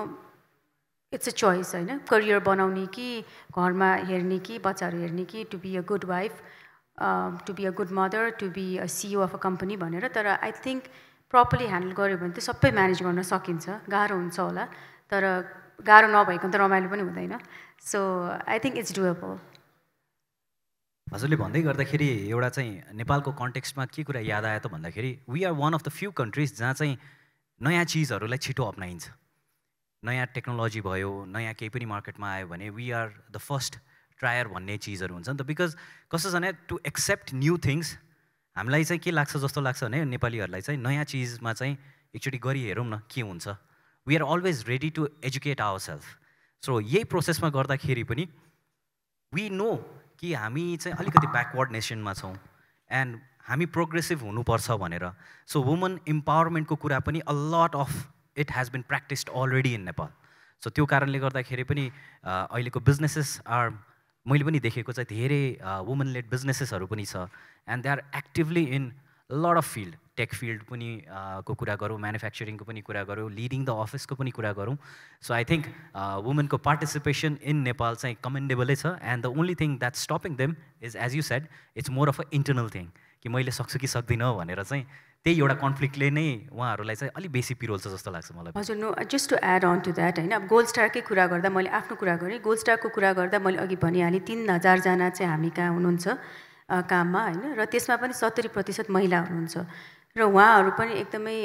it's a choice होइन, करियर बनाउने कि घरमा हेर्ने कि बच्चाहरू हेर्ने कि to be a good wife, to be a good mother, to be a CEO of a company भनेर। तर आई थिङ्क प्रपरली ह्यान्डल गऱ्यो भने त सबै म्यानेज गर्न सकिन्छ। गाह्रो हुन्छ होला तर गाह्रो नभएको त रमाइलो पनि हुँदैन। So I think it's doable. हजुरले भन्दै गर्दाखेरि एउटा चाहिँ नेपालको कन्टेक्स्टमा के कुरा याद आयो त भन्दाखेरि we are one of the few countries जहाँ चाहिँ नयाँ चिजहरूलाई छिटो अप्नाइन्छ। नयाँ टेक्नोलोजी भयो, नयाँ केही पनि मार्केटमा आयो भने वी आर द फर्स्ट ट्रायर भन्ने चिजहरू हुन्छ नि त। बिकज कस्तो छ भने टु एक्सेप्ट न्यू थिङ्स हामीलाई चाहिँ के लाग्छ जस्तो लाग्छ भने नेपालीहरूलाई चाहिँ नयाँ चिजमा चाहिँ एकचोटि गरी हेरौँ न के हुन्छ। We are always ready to educate our self. So यही प्रोसेसमा गर्दाखेरि पनि वी नो कि हामी चाहिँ अलिकति ब्याकवर्ड नेसनमा छौँ एन्ड हामी प्रोग्रेसिभ हुनुपर्छ भनेर. सो वुमन इम्पावरमेन्टको कुरा पनि a lot of it has been practised already in Nepal. So त्यो कारणले गर्दाखेरि पनि अहिलेको बिजनेसेस आर मैले पनि देखेको चाहिँ धेरै वुमन लेड बिजनेसेसहरू पनि छ and they are actively in lot of field. Tech field पनि को कुरा गरौँ, म्यानुफ्याक्चरिङको पनि कुरा गरौँ, लिडिङ द अफिसको पनि कुरा गरौँ. सो आई थिङ्क वुमेनको पार्टिसिपेसन इन नेपाल चाहिँ कमेन्डेबलै छ and the only thing that stopping them is as you said it's more of a internal thing कि मैले सक्छु कि सक्दिनँ भनेर चाहिँ त्यही एउटा कन्फ्लिक्टले नै उहाँहरूलाई चाहिँ अलिक बेसी पिरोल्छ जस्तो लाग्छ मलाई. हजुर, no just to add on to that होइन, अब गोल्ड स्टारकै कुरा गर्दा मैले आफ्नो कुरा गरेँ. गोल्ड स्टारको कुरा गर्दा मैले अघि भनिहालेँ 3000जना चाहिँ हामी कहाँ हुनुहुन्छ काममा होइन, र त्यसमा पनि 70% महिला हुनुहुन्छ र उहाँहरू पनि एकदमै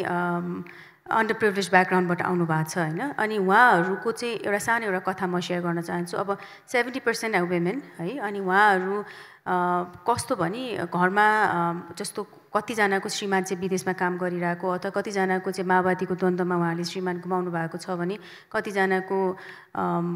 अन्डर प्रिभिलेज ब्याकग्राउन्डबाट आउनु भएको छ होइन. अनि उहाँहरूको चाहिँ एउटा सानो एउटा कथा म सेयर गर्न चाहन्छु. अब 70% आर वुमेन है, अनि उहाँहरू कस्तो भने घरमा जस्तो कतिजनाको श्रीमान चाहिँ विदेशमा काम गरिरहेको अथवा कतिजनाको चाहिँ माओवादीको द्वन्द्वमा उहाँले श्रीमान गुमाउनु भएको छ भने कतिजनाको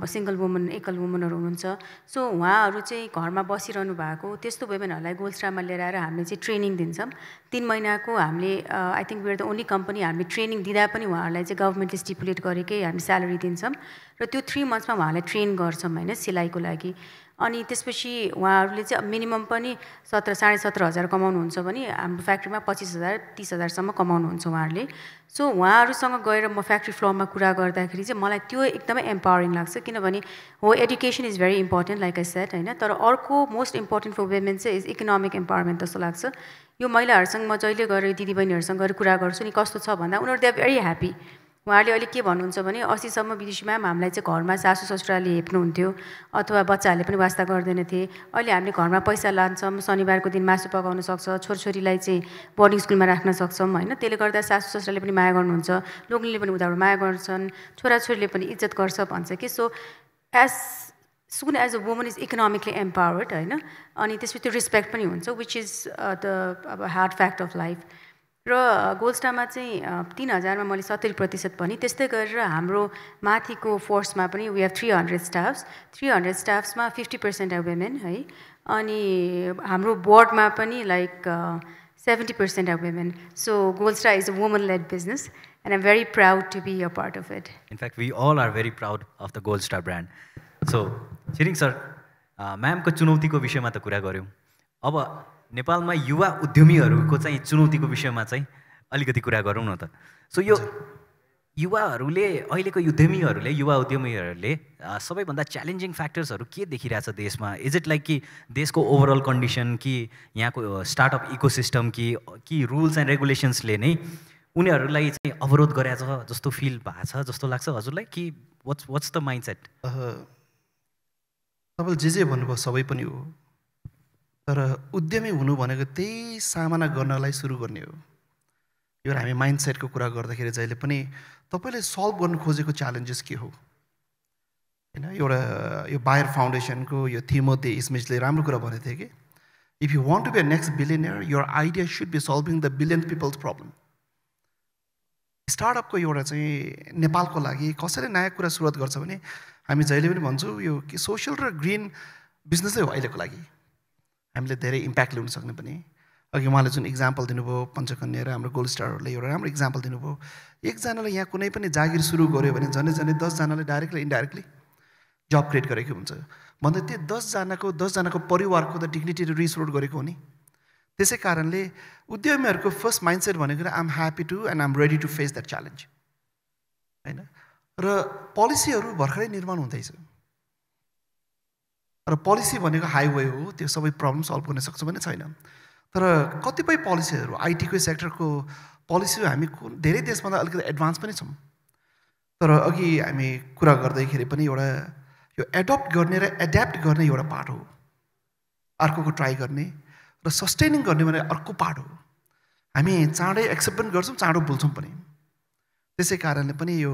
सिङ्गल वुमन एकल वुमनहरू हुनुहुन्छ. सो उहाँहरू चाहिँ घरमा बसिरहनु भएको त्यस्तो वुमेनहरूलाई गोल्ड स्टारमा लिएर आएर हामीले चाहिँ ट्रेनिङ दिन्छौँ. 3 महिनाको हामीले I think we are the only company हामीले ट्रेनिङ दिँदा पनि उहाँहरूलाई चाहिँ गभर्मेन्टले स्टिपुलेट गरेकै हामी स्यालेरी दिन्छौँ र त्यो 3 मन्थ्समा उहाँलाई ट्रेन गर्छौँ होइन सिलाइको लागि. अनि त्यसपछि उहाँहरूले चाहिँ मिनिमम पनि 17,500 कमाउनुहुन्छ भने हाम्रो फ्याक्ट्रीमा 25,000 30,000सम्म कमाउनुहुन्छ उहाँहरूले. सो उहाँहरूसँग गएर म फ्याक्ट्री फ्लोरमा कुरा गर्दाखेरि चाहिँ मलाई त्यो एकदमै एम्पावरिङ लाग्छ, किनभने हो education is very important like I said होइन, तर अर्को मोस्ट इम्पोर्टेन्ट फर वुमेन चाहिँ इज इकोनोमिक एम्पावरमेन्ट जस्तो लाग्छ. यो महिलाहरूसँग म जहिले गएर दिदीबहिनीहरूसँग गएर कुरा गर्छु नि कस्तो छ भन्दा उनीहरू दे आर भेरी ह्याप्पी. उहाँहरूले अहिले के भन्नुहुन्छ भने 80सम्म विदेशीमा हामीलाई चाहिँ घरमा सासू ससुराले हेप्नुहुन्थ्यो अथवा बच्चाहरूले पनि वास्ता गर्दैन थिए. अहिले हामीले घरमा पैसा लान्छौँ, शनिबारको दिन मासु पकाउन सक्छ, छोरछोरीलाई चाहिँ बोर्डिङ स्कुलमा राख्न सक्छौँ होइन. त्यसले गर्दा सासू ससुराले पनि माया गर्नुहुन्छ, लोग्नेले पनि उताबाट माया गर्छन्, छोराछोरीले पनि इज्जत गर्छ भन्छ कि. So as soon as a woman is economically empowered होइन, अनि त्यसपछि त्यो रिस्पेक्ट पनि हुन्छ विच इज द अब हार्ड फ्याक्ट अफ लाइफ. र गोल्ड स्टारमा चाहिँ 3000मा मैले 70% पनि. त्यस्तै गरेर हाम्रो माथिको फोर्समा पनि वी हेभ 300 स्टाफ्स. 300 स्टाफ्समा 50% आर वुमेन है. अनि हाम्रो बोर्डमा पनि like 70% are women. So gold star is a woman led business and I'm very proud to be a part of it. In fact we all are very proud of the gold star brand. So Tshering sir, म्यामको चुनौतीको विषयमा त कुरा गऱ्यौँ. अब नेपालमा युवा उद्यमीहरूको चाहिँ चुनौतीको विषयमा चाहिँ अलिकति कुरा गरौँ न त. सो यो युवाहरूले अहिलेको युवा उद्यमीहरूले सबैभन्दा च्यालेन्जिङ फ्याक्टर्सहरू के देखिरहेछ देशमा? इज इट लाइक कि देशको ओभरअल कन्डिसन कि यहाँको स्टार्टअप इकोसिस्टम कि रुल्स एन्ड रेगुलेसन्सले नै उनीहरूलाई चाहिँ अवरोध गरेछ जस्तो फिल भएको छ जस्तो लाग्छ हजुरलाई कि वाट्स द माइन्डसेट? तपाईँले जे भन्नुभयो सबै पनि हो, तर उद्यमी हुनु भनेको त्यही सामना गर्नलाई सुरु गर्ने हो. यो हामी माइन्डसेटको कुरा गर्दाखेरि जहिले पनि तपाईँले सल्भ गर्नु खोजेको च्यालेन्जेस के हो होइन. एउटा यो बायर फाउन्डेसनको यो थिमोथे स्मिथले राम्रो कुरा भनेको थियो कि if you want to be a next billionaire your idea should be solving the billion people's problem. स्टार्टअपको एउटा चाहिँ नेपालको लागि कसरी नयाँ कुरा सुरुवात गर्छ भने हामी जहिले पनि भन्छौँ यो कि सोसियल र ग्रिन बिजनेसै हो अहिलेको लागि. हामीले धेरै इम्प्याक्ट ल्याउन सक्ने पनि. अघि उहाँले जुन इक्जाम्पल दिनुभयो पञ्चकन्या र हाम्रो गोल्ड स्टारहरूले एउटा राम्रो इक्जाम्पल दिनुभयो. एकजनाले यहाँ कुनै पनि जागिर सुरु गर्यो भने झन् 10जनाले डाइरेक्टली इन्डाइरेक्टली जब क्रिएट गरेको हुन्छ. भन्दा त्यो 10जनाको परिवारको त डिग्निटी रिस्टोर गरेको हो नि. त्यसै कारणले उद्यमीहरूको फर्स्ट माइन्डसेट भनेको I am happy to and I am ready to face that challenge होइन. र पोलिसीहरू भर्खरै निर्माण हुँदैछ र पोलिसी भनेको हाइवे हो, त्यो सबै प्रब्लम सल्भ गर्न सक्छ भने छैन. तर कतिपय पोलिसीहरू आइटीको सेक्टरको पोलिसी हामी धेरै देशभन्दा अलिकति एडभान्स पनि छौँ. तर अघि हामी कुरा गर्दैखेरि पनि एउटा यो एडप्ट गर्ने र एड्याप्ट गर्ने एउटा पार्ट हो, अर्कोको ट्राई गर्ने र सस्टेनिङ गर्ने भने अर्को पार्ट हो. हामी चाँडै एक्सेप्ट पनि गर्छौँ, चाँडो भुल्छौँ पनि. त्यसै कारणले पनि यो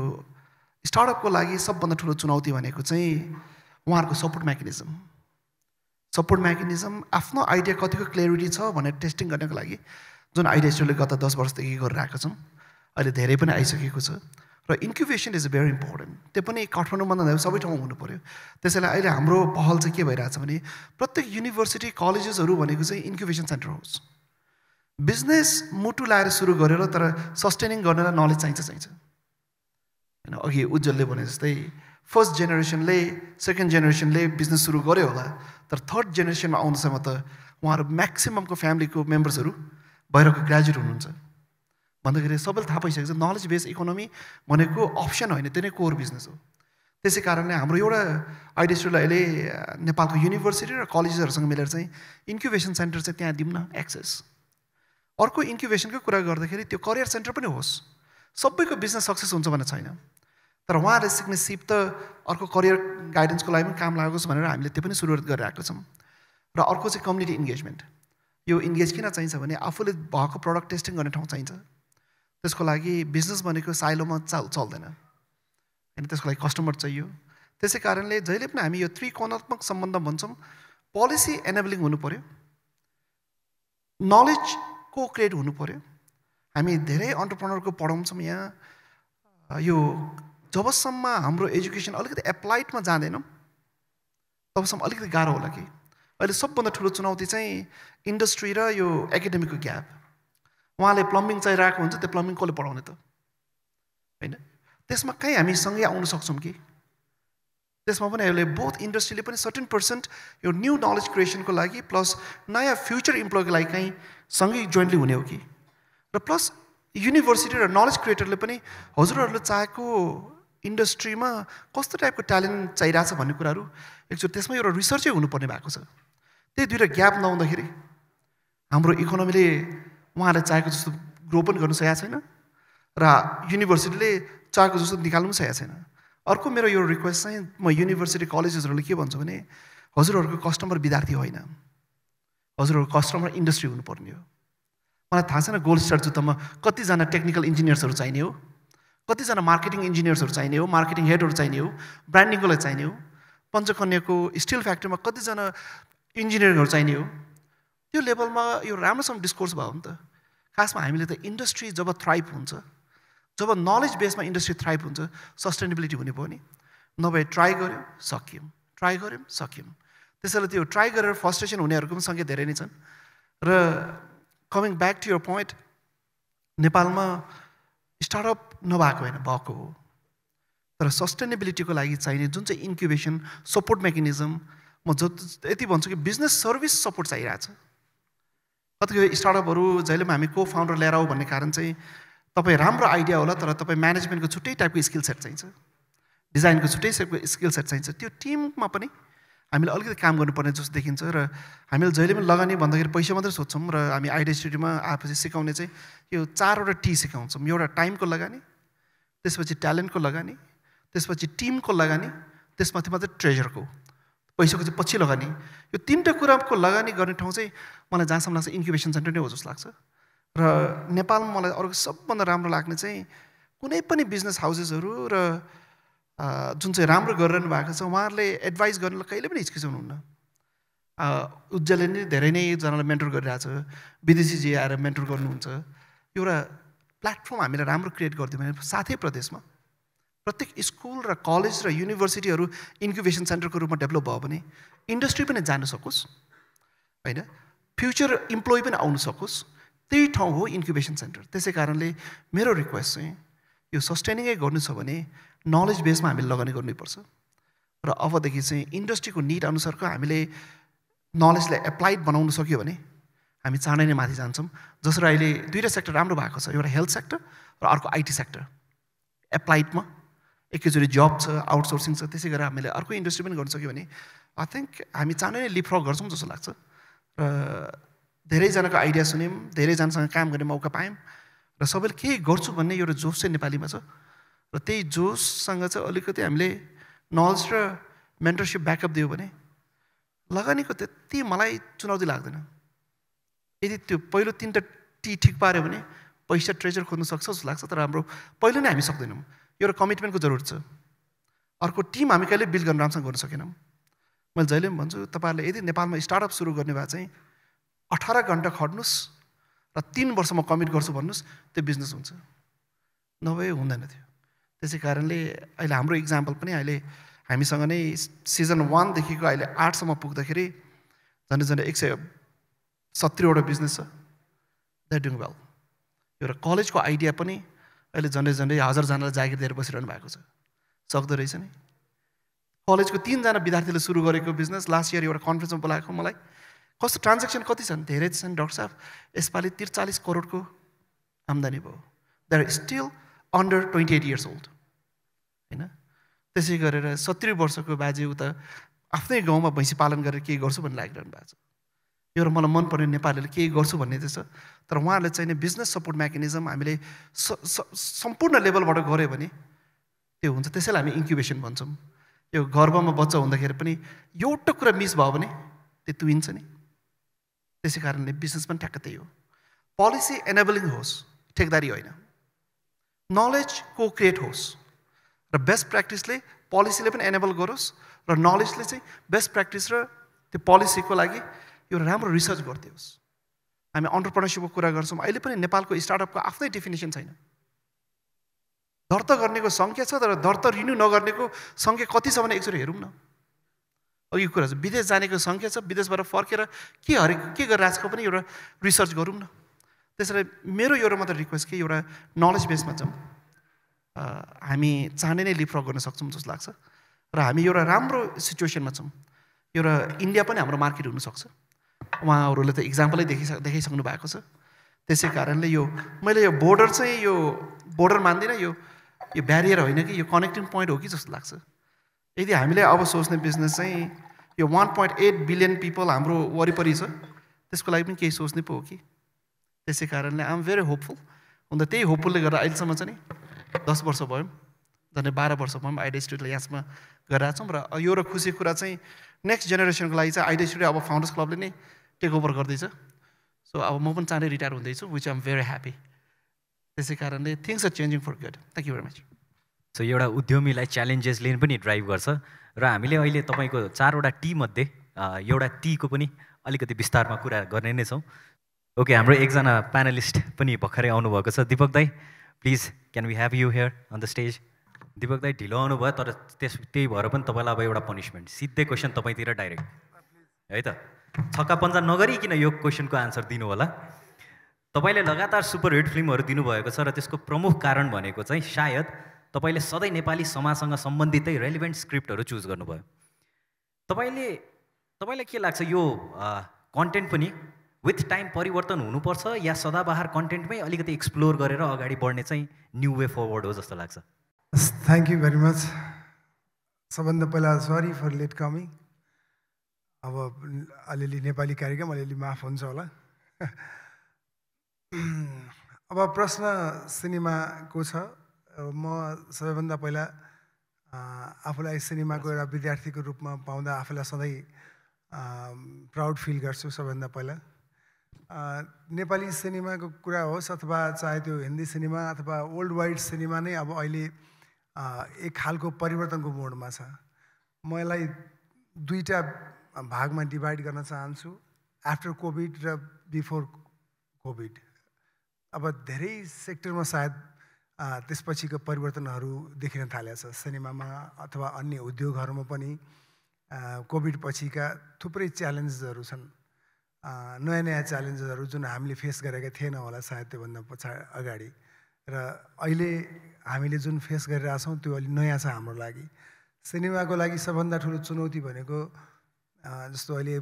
स्टार्टअपको लागि सबभन्दा ठुलो चुनौती भनेको चाहिँ उहाँहरूको सपोर्ट मेकानिजम आफ्नो आइडिया कतिको क्लियरिटी छ भनेर टेस्टिङ गर्नको लागि जुन आइडिया स्टोरले गत 10 वर्षदेखि गरिरहेको छौँ अहिले धेरै पनि आइसकेको छ र इन्क्युबेसन इज भेरी इम्पोर्टेन्ट। त्यो पनि काठमाडौँमा नभए सबै ठाउँमा हुनु पऱ्यो। त्यसैले अहिले हाम्रो पहल चाहिँ के भइरहेछ भने प्रत्येक युनिभर्सिटी कलेजेसहरू भनेको चाहिँ इन्क्युबेसन सेन्टर होस्। बिजनेस मुटु लाएर सुरु गरेर तर सस्टेनिङ गर्नलाई नलेज चाहिन्छ होइन। अघि उज्जवलले भने जस्तै फर्स्ट जेनेरेसनले सेकेन्ड जेनेरेसनले बिजनेस सुरु गर्यो होला, तर थर्ड जेनेरेसनमा आउनुसम्म त उहाँहरू म्याक्सिममको फ्यामिलीको मेम्बर्सहरू बाहिरको ग्रेजुएट हुनुहुन्छ भन्दाखेरि सबैले थाहा पाइसकेको छ नलेज बेस्ड इकोनोमी भनेको अप्सन होइन, त्यो नै कोर बिजनेस हो। त्यसै कारणले हाम्रो एउटा आइडिएसटीले अहिले नेपालको युनिभर्सिटी र कलेजेसहरूसँग मिलेर चाहिँ इन्क्युबेसन सेन्टर चाहिँ त्यहाँ दिउँ न एक्सेस। अर्को इन्क्युबेसनको कुरा गर्दाखेरि त्यो करियर सेन्टर पनि होस्। सबैको बिजनेस सक्सेस हुन्छ भन्ने छैन, तर उहाँहरूले सिक्ने सिप त अर्को करियर गाइडेन्सको लागि पनि काम लागोस् भनेर हामीले त्यो पनि सुरुवात गरिरहेको छौँ। र अर्को चाहिँ कम्युनिटी इन्गेजमेन्ट। यो इन्गेज किन चाहिन्छ भने आफूले भएको प्रडक्ट टेस्टिङ गर्ने ठाउँ चाहिन्छ। त्यसको लागि बिजनेस भनेको साइलोमा चल्दैन होइन, त्यसको लागि कस्टमर चाहियो। त्यसै कारणले जहिले पनि हामी यो त्रिकोणात्मक सम्बन्ध भन्छौँ। पोलिसी एनेबलिङ हुनु पऱ्यो, नलेज को क्रिएट हुनु पऱ्यो। हामी धेरै अन्टरप्रेनरको पढाउँछौँ यहाँ। यो जबसम्म हाम्रो एजुकेसन अलिकति एप्लाइडमा जाँदैनौँ तबसम्म अलिकति गाह्रो होला कि। अहिले सबभन्दा ठुलो चुनौती चाहिँ इन्डस्ट्री र यो एकाडेमिकको ग्याप। उहाँले प्लम्बिङ चाहिरहेको हुन्छ, त्यो प्लम्बिङ कसले पढाउने त होइन। त्यसमा कहीँ हामी सँगै आउनु सक्छौँ कि त्यसमा पनि अहिले बोथ इन्डस्ट्रीले पनि सर्टेन पर्सेन्ट यो न्यू नलेज क्रिएसनको लागि प्लस नयाँ फ्युचर इम्प्लोयको लागि कहीँ सँगै जोइन्टली हुने हो कि। र प्लस युनिभर्सिटी र नलेज क्रिएटरले पनि हजुरहरूले चाहेको इन्डस्ट्रीमा कस्तो टाइपको ट्यालेन्ट चाहिरहेछ भन्ने कुराहरू एकचोटि त्यसमा एउटा रिसर्चै हुनुपर्ने भएको छ। त्यही दुईवटा ग्याप नहुँदाखेरि हाम्रो इकोनोमीले उहाँले चाहेको जस्तो ग्रो पनि गर्नु सकेको छैन र युनिभर्सिटीले चाहेको जस्तो निकाल्नु पनि सकेको छैन। अर्को मेरो यो रिक्वेस्ट चाहिँ म युनिभर्सिटी कलेजेसहरूले के भन्छु भने हजुरहरूको कस्टमर विद्यार्थी होइन, हजुरहरूको कस्टमर इन्डस्ट्री हुनुपर्ने हो। मलाई थाहा छैन गोल्ड स्टार जुत्तामा कतिजना टेक्निकल इन्जिनियर्सहरू चाहिने हो, कतिजना मार्केटिङ इन्जिनियर्सहरू चाहिने हो, मार्केटिङ हेडहरू चाहिने हो, ब्रान्डिङको लागि चाहिने हो, पञ्चकन्याको स्टिल फ्याक्ट्रीमा कतिजना इन्जिनियरहरू चाहिने हो। त्यो लेभलमा यो राम्रोसँग डिस्कोर्स भयो भने त खासमा हामीले त इन्डस्ट्री जब थ्राइभ हुन्छ, जब नलेज बेसमा इन्डस्ट्री थ्राइभ हुन्छ, सस्टेनेबिलिटी हुने भयो नि। नभए ट्राई गऱ्यौँ सक्यौँ, ट्राई गऱ्यौँ सक्यौँ। त्यसैले त्यो ट्राई गरेर फ्रस्ट्रेसन हुनेहरूको पनि सङ्ख्या धेरै नै छन्। र coming back to your point, नेपालमा स्टार्टअप नभएको होइन, भएको हो। तर सस्टेनेबिलिटीको लागि चाहिने जुन चाहिँ इन्क्युबेसन सपोर्ट मेकानिजम, म यति भन्छु कि बिजनेस सर्भिस सपोर्ट चाहिरहेछ। कतिपय स्टार्टअपहरू जहिले पनि हामी को फाउन्डर लिएर आऊ भन्ने कारण चाहिँ तपाईँ राम्रो आइडिया होला तर तपाईँ म्यानेजमेन्टको छुट्टै टाइपको स्किल सेट चाहिन्छ, डिजाइनको छुट्टै टाइपको स्किल सेट चाहिन्छ। त्यो टिममा पनि हामीले अलिकति काम गर्नुपर्ने जस्तो देखिन्छ। र हामीले जहिले पनि लगानी भन्दाखेरि पैसा मात्रै सोध्छौँ र हामी आइडिएसटीमा आएपछि सिकाउने चाहिँ यो 4वटा टी सिकाउँछौँ। एउटा टाइमको लगानी, त्यसपछि ट्यालेन्टको लगानी, त्यसपछि टिमको लगानी, त्यसमाथि मात्रै ट्रेजरको पैसाको चाहिँ पछि लगानी। यो 3टा कुराको लगानी गर्ने ठाउँ चाहिँ मलाई जहाँसम्म लाग्छ इन्क्युबेसन सेन्टर नै हो जस्तो लाग्छ। र नेपालमा मलाई अर्को सबभन्दा राम्रो लाग्ने चाहिँ कुनै पनि बिजनेस हाउसेसहरू र जुन चाहिँ राम्रो गरिरहनु भएको छ उहाँहरूले एडभाइस गर्नलाई कहिले पनि हिचकिचाउनुहुन्न। उज्जवलले नै धेरै नै जनालाई मेन्टर गरिरहेछ, विदेशीजी आएर मेन्टर गर्नुहुन्छ। एउटा प्लेटफर्म हामीले राम्रो क्रिएट गरिदियो भने साथै प्रदेशमा प्रत्येक स्कुल र कलेज र युनिभर्सिटीहरू इन्क्युबेसन सेन्टरको रूपमा डेभलप भयो भने इन्डस्ट्री पनि जान सकोस् होइन, फ्युचर इम्प्लोइ पनि आउनु सकोस्। त्यही ठाउँ हो इन्क्युबेसन सेन्टर। त्यसै कारणले मेरो रिक्वेस्ट चाहिँ यो सस्टेनिङै गर्नु छ भने नलेज बेसमा हामीले लगानी गर्नुपर्छ। र अबदेखि चाहिँ इन्डस्ट्रीको निड अनुसारको हामीले नलेजलाई एप्लाइड बनाउन सक्यो भने हामी चाँडै नै माथि जान्छौँ। जसरी अहिले 2टा सेक्टर राम्रो भएको छ, एउटा हेल्थ सेक्टर र अर्को आइटी सेक्टर। एप्लाइडमा एकैचोटि जब छ, आउटसोर्सिङ छ, त्यसै गरेर हामीले अर्को इन्डस्ट्री पनि गर्न सक्यो भने आई थिङ्क हामी चाँडै नै लिपफ्रग गर्छौँ जस्तो लाग्छ। र धेरैजनाको आइडिया सुन्यौँ, धेरैजनासँग काम गर्ने मौका पायौँ र सबैले केही गर्छु भन्ने एउटा जोस चाहिँ नेपालीमा छ। र त्यही जोससँग चाहिँ अलिकति हामीले नलेज र मेन्टरसिप ब्याकअप दियो भने लगानीको त्यति मलाई चुनौती लाग्दैन। यदि त्यो पहिलो 3टा टी ठिक पाऱ्यो भने पैसा ट्रेजर खोज्नु सक्छ जस्तो लाग्छ। तर हाम्रो पहिलो नै हामी सक्दैनौँ, एउटा कमिटमेन्टको जरुरत छ। अर्को टिम हामी कहिले बिल्ड गर्न राम्रोसँग गर्न सकेनौँ। मैले जहिले पनि भन्छु तपाईँहरूले यदि नेपालमा स्टार्टअप सुरु गर्ने भए चाहिँ 18 घन्टा खट्नुहोस् र 3 वर्षमा कमिट गर्छु भन्नुहोस्, त्यो बिजनेस हुन्छ, नभए हुँदैन थियो। त्यसै कारणले अहिले हाम्रो इक्जाम्पल पनि अहिले हामीसँग नै सिजन 1 देखिको अहिले 8 सम्म पुग्दाखेरि झन्डै 170वटा बिजनेस छ। They doing well. एउटा कलेजको आइडिया पनि अहिले झन्डै 1000जनालाई जागिर दिएर बसिरहनु भएको छ। सक्दो रहेछ नि। कलेजको 3 जना विद्यार्थीले सुरु गरेको बिजनेस लास्ट इयर एउटा कन्फरेन्समा बोलाएको मलाई। कस्तो ट्रान्जेक्सन कति छन्? धेरै छन् डाक्टर साहब। यसपालि 43 करोडको आम्दानी भयो। They are still under 28 years old हैन। त्यसै गरेर 70 वर्षको बाजे उता आफ्नै गाउँमा भैँसी पालन गरेर केही गर्छु भन्ने लागिरहनु भएको छ। एउटा मलाई मनपर्ने नेपालीले केही गर्छु भन्ने चाहिँ छ। तर उहाँहरूले चाहिने बिजनेस सपोर्ट मेकानिजम हामीले सम्पूर्ण लेभलबाट गऱ्यो भने त्यो हुन्छ। त्यसैलाई हामी इन्क्युबेसन भन्छौँ। यो गर्भमा बच्चा हुँदाखेरि पनि एउटा कुरा मिस भयो भने त्यो तुइन्छ नि। त्यसै कारणले बिजनेस पनि ठ्याक्क त्यही हो। पोलिसी एनेबलिङ होस्, ठेकदारी होइन। नलेज को क्रिएट होस् र बेस्ट प्र्याक्टिसले पोलिसीले पनि एनेबल गरोस् र नलेजले चाहिँ बेस्ट प्र्याक्टिस र त्यो पोलिसीको लागि एउटा राम्रो रिसर्च गरिदियोस्। हामी अन्टरप्रेन्योरसिपको कुरा गर्छौँ। अहिले पनि नेपालको स्टार्टअपको आफ्नै डेफिनेसन छैन। दर्ता गर्नेको सङ्ख्या छ तर दर्ता रिन्यू नगर्नेको सङ्ख्या कति छ भने एकचोटि हेरौँ न। अघि कुरा छ विदेश जानेको सङ्ख्या छ, विदेशबाट फर्केर के गरिरहेको पनि एउटा रिसर्च गरौँ न। त्यसैले मेरो एउटा मात्र रिक्वेस्ट कि एउटा नलेज बेसमा जाउँ। हामी चाँडै नै लिपफ्रग गर्न सक्छौँ जस्तो लाग्छ र हामी एउटा राम्रो सिचुएसनमा छौँ। एउटा इन्डिया पनि हाम्रो मार्केट हुनसक्छ। उहाँहरूले त इक्जाम्पलै देखाइसक्नु भएको छ। त्यसै कारणले मैले यो बोर्डर चाहिँ यो बोर्डर मान्दिनँ। यो ब्यारियर होइन कि यो कनेक्टिङ पोइन्ट हो कि जस्तो लाग्छ। यदि हामीले अब सोच्ने बिजनेस चाहिँ यो 1.8 बिलियन पिपल हाम्रो वरिपरि छ, त्यसको लागि पनि केही सोच्ने पो हो कि। त्यसै कारणले आइ एम भेरी होपफुल। अन्त त्यही होपफुलले गर्दा अहिलेसम्म चाहिँ नि 10 वर्ष भयो, झन् 12 वर्ष भयो आइडिया स्टुडियोले यहाँसम्म गरिरहेको छौँ। र यो र खुसी कुरा चाहिँ नेक्स्ट जेनेरेसनको लागि चाहिँ आइडिया स्टुडियो अब फाउन्डर्स क्लबले नै टेक ओभर गर्दैछ। सो अब म पनि चाँडै रिटायर हुँदैछु, which I am very happy. त्यसै कारणले things are changing for good. Thank you very much. So एउटा उद्यमीलाई च्यालेन्जेसले पनि ड्राइभ गर्छ र हामीले अहिले तपाईँको 4वटा टी मध्ये एउटा टीको पनि अलिकति विस्तारमा कुरा गर्ने नै छौँ। ओके, हाम्रो एकजना प्यानलिस्ट पनि भर्खरै आउनुभएको छ। दीपक दाई, please can we have you here on the stage. Deepak दाई ढिलो आउनुभयो तर त्यही भएर पनि तपाईँलाई अब एउटा पनिसमेन्ट, सिधै क्वेसन तपाईँतिर डाइरेक्ट है त। छक्का पन्जा नगरिकन यो क्वेसनको आन्सर दिनु होला। तपाईँले लगातार सुपरहिट फिल्महरू दिनुभएको छ र त्यसको प्रमुख कारण भनेको चाहिँ सायद तपाईँले सधैँ नेपाली समाजसँग सम्बन्धितै रेलिभेन्ट स्क्रिप्टहरू चुज गर्नुभयो। तपाईँलाई के लाग्छ यो कन्टेन्ट पनि विथ टाइम परिवर्तन हुनुपर्छ या सदाबहार कन्टेन्टमै अलिकति एक्सप्लोर गरेर अगाडि बढ्ने चाहिँ न्यू वे फरवर्ड हो जस्तो लाग्छ? Thank you very much. सबभन्दा पहिला सरी फर लेट कमिङ। अब अलिअलि नेपाली कार्यक्रम अलिअलि माफ हुन्छ होला। अब प्रश्न सिनेमाको छ। म सबैभन्दा पहिला आफूलाई सिनेमाको एउटा विद्यार्थीको रूपमा पाउँदा आफूलाई सधैँ प्राउड फिल गर्छु। सबैभन्दा पहिला नेपाली सिनेमाको कुरा होस् अथवा चाहे त्यो हिन्दी सिनेमा अथवा वर्ल्ड वाइड सिनेमा नै अब अहिले एक खालको परिवर्तनको मोडमा छ। म यसलाई दुईवटा भागमा डिभाइड गर्न चाहन्छु, आफ्टर कोभिड र बिफोर कोभिड। अब धेरै सेक्टरमा सायद त्यसपछिको परिवर्तनहरू देखिन थालेको छ सिनेमामा अथवा अन्य उद्योगहरूमा पनि। कोभिड पछिका थुप्रै च्यालेन्जेसहरू छन्, नयाँ नयाँ च्यालेन्जेसहरू जुन हामीले फेस गरेका थिएन होला सायद त्योभन्दा अगाडि। र अहिले हामीले जुन फेस गरिरहेछौँ त्यो अलिक नयाँ छ हाम्रो लागि। सिनेमाको लागि सबभन्दा ठुलो चुनौती भनेको जस्तो अहिले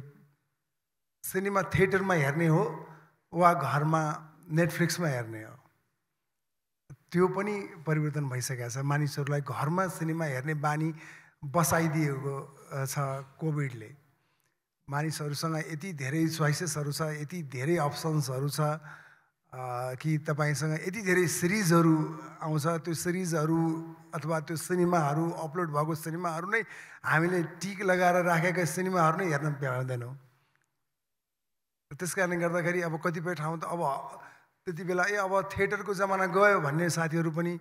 सिनेमा थिएटरमा हेर्ने हो वा घरमा नेटफ्लिक्समा हेर्ने हो, त्यो पनि परिवर्तन भइसकेको छ। मानिसहरूलाई घरमा सिनेमा हेर्ने बानी बसाइदिएको छ कोभिडले। मानिसहरूसँग यति धेरै चोइसेसहरू छ, यति धेरै अप्सन्सहरू छ कि तपाईँसँग यति धेरै सिरिजहरू आउँछ। त्यो सिरिजहरू अथवा त्यो सिनेमाहरू अपलोड भएको सिनेमाहरू नै हामीले टिक लगाएर राखेका सिनेमाहरू नै हेर्न पाउँदैनौँ। त्यस कारणले गर्दाखेरि अब कतिपय ठाउँ त अब त्यति बेला अब थिएटरको जमाना गयो भन्ने साथीहरू पनि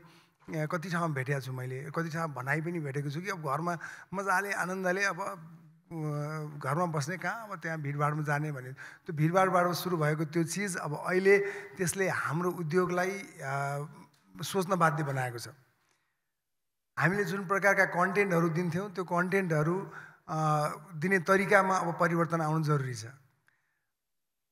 कति ठाउँमा भेटेको छु मैले, कति ठाउँ भनाइ पनि भेटेको छु कि अब घरमा मजाले आनन्दले अब घरमा बस्ने कहाँ अब त्यहाँ भिडभाडमा जाने भने त्यो भिडभाडबाट सुरु भएको त्यो चिज अब अहिले त्यसले हाम्रो उद्योगलाई सोच्न बाध्य बनाएको छ। हामीले जुन प्रकारका कन्टेन्टहरू दिन्थ्यौँ त्यो कन्टेन्टहरू दिने तरिकामा अब परिवर्तन आउनु जरुरी छ।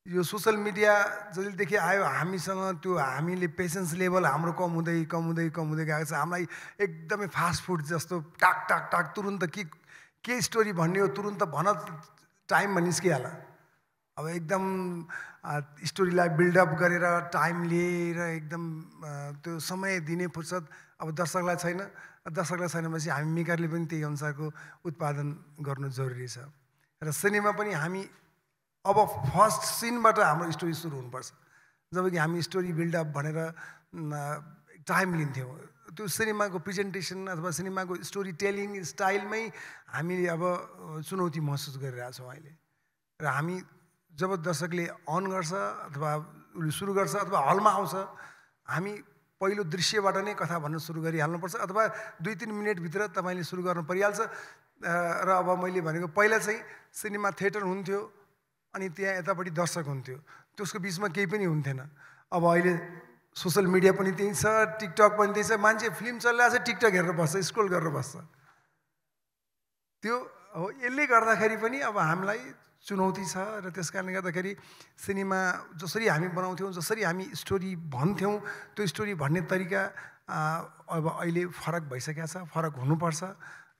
यो सोसल मिडिया जहिलेदेखि आयो हामीसँग त्यो हामीले पेसेन्स लेभल हाम्रो कम हुँदै गएको छ। हामीलाई एकदमै फास्ट फुड जस्तो टाक टाक टाक तुरुन्त के स्टोरी भन्ने हो तुरुन्त भन टाइममा निस्किहाल। अब एकदम स्टोरीलाई बिल्डअप गरेर टाइम लिएर एकदम त्यो समय दिने फुर्सद अब दर्शकलाई छैनपछि हामी मेकरले पनि त्यही अनुसारको उत्पादन गर्नु जरुरी छ। र सिनेमा पनि हामी अब फर्स्ट सिनबाट हाम्रो स्टोरी सुरु हुनुपर्छ। जबकि हामी स्टोरी बिल्डअप भनेर टाइम लिन्थ्यौँ, त्यो सिनेमाको प्रेजेन्टेसन अथवा सिनेमाको स्टोरी टेलिङ स्टाइलमै हामीले अब चुनौती महसुस गरिरहेछौँ अहिले। र हामी जब दर्शकले अन गर्छ अथवा सुरु गर्छ अथवा हलमा आउँछ, हामी पहिलो दृश्यबाट नै कथा भन्न सुरु गरिहाल्नुपर्छ अथवा 2-3 मिनटभित्र तपाईँले सुरु गर्न परिहाल्छ। र अब मैले भनेको पहिला चाहिँ सिनेमा थिएटर हुन्थ्यो अनि त्यहाँ यतापट्टि दर्शक हुन्थ्यो, त्यसको बिचमा केही पनि हुन्थेन। अब अहिले सोसल मिडिया पनि त्यही छ, टिकटक पनि त्यही छ। मान्छे फिल्म चलिरहेको छ टिकटक हेरेर बस्छ, स्क्रोल गरेर बस्छ। त्यो हो, यसले गर्दाखेरि पनि अब हामीलाई चुनौती छ। र त्यस कारणले गर्दाखेरि सिनेमा जसरी हामी बनाउँथ्यौँ, जसरी हामी स्टोरी भन्थ्यौँ, त्यो स्टोरी भन्ने तरिका अब अहिले फरक भइसकेको छ, फरक हुनुपर्छ।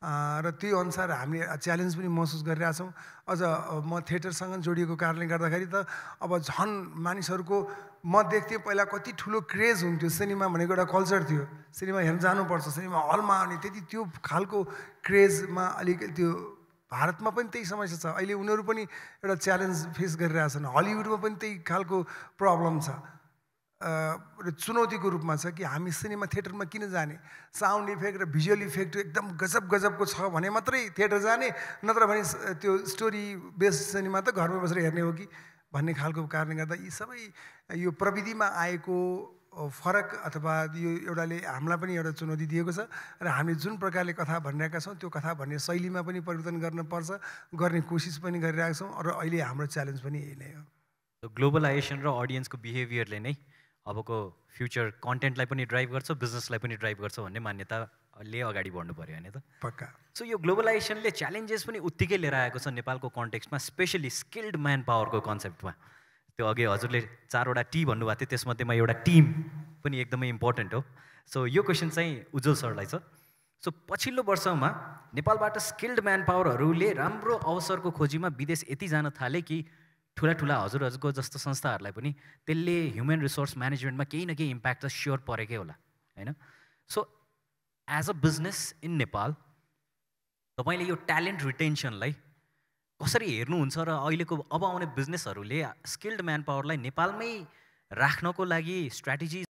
र त्यो अनुसार हामीले च्यालेन्ज पनि महसुस गरिरहेछौँ। अझ म थिएटरसँग जोडिएको कारणले गर्दाखेरि त अब झन् मानिसहरूको म देख्थेँ पहिला कति ठुलो क्रेज हुन्थ्यो। सिनेमा भनेको एउटा कल्चर थियो, सिनेमा हेर्न जानुपर्छ सिनेमा हलमा, अनि त्यति त्यो खालको क्रेजमा अलिकति त्यो भारतमा पनि त्यही समस्या छ। अहिले उनीहरू पनि एउटा च्यालेन्ज फेस गरिरहेछन्। हलिउडमा पनि त्यही खालको प्रब्लम छ र चुनौतीको रूपमा छ कि हामी सिनेमा थिएटरमा किन जाने। साउन्ड इफेक्ट र भिजुअल इफेक्ट एकदम गजबको छ भने मात्रै थिएटर जाने, नत्र भने त्यो स्टोरी बेस्ड सिनेमा त घरमा बसेर हेर्ने हो कि भन्ने खालको कारणले गर्दा यी सबै यो प्रविधिमा आएको फरक अथवा यो एउटाले हामीलाई पनि एउटा चुनौती दिएको छ। र हामीले जुन प्रकारले कथा भनिरहेका छौँ त्यो कथा भन्ने शैलीमा पनि परिवर्तन गर्नुपर्छ, गर्ने कोसिस पनि गरिरहेका छौँ। र अहिले हाम्रो च्यालेन्ज पनि यही नै हो। ग्लोबलाइजेसन र अडियन्सको बिहेभियरले नै अबको फ्युचर कन्टेन्टलाई पनि ड्राइभ गर्छ, बिजनेसलाई पनि ड्राइभ गर्छ भन्ने मान्यताले अगाडि बढ्नु पऱ्यो होइन त? पक्का। सो यो ग्लोबलाइजेसनले च्यालेन्जेस पनि उत्तिकै लिएर आएको छ नेपालको कन्टेक्स्टमा, स्पेसली स्किल्ड म्यान पावरको कन्सेप्टमा। त्यो अघि हजुरले 4वटा टी भन्नुभएको थियो, त्यसमध्येमा एउटा टिम पनि एकदमै इम्पोर्टेन्ट हो। सो यो क्वेसन चाहिँ उज्जवल सरलाई छ। सो पछिल्लो वर्षमा नेपालबाट स्किल्ड म्यान पावरहरूले राम्रो अवसरको खोजीमा विदेश यति जान थाले कि ठुला हजुरहरूको जस्तो संस्थाहरूलाई पनि त्यसले ह्युमन रिसोर्स म्यानेजमेन्टमा केही न केही इम्प्याक्ट त स्योर परेकै होला होइन? So as a business in Nepal तपाईँले यो ट्यालेन्ट रिटेन्सनलाई कसरी हेर्नुहुन्छ र अहिलेको अब आउने बिजनेसहरूले स्किल्ड म्यान पावरलाई नेपालमै राख्नको लागि स्ट्राटेजी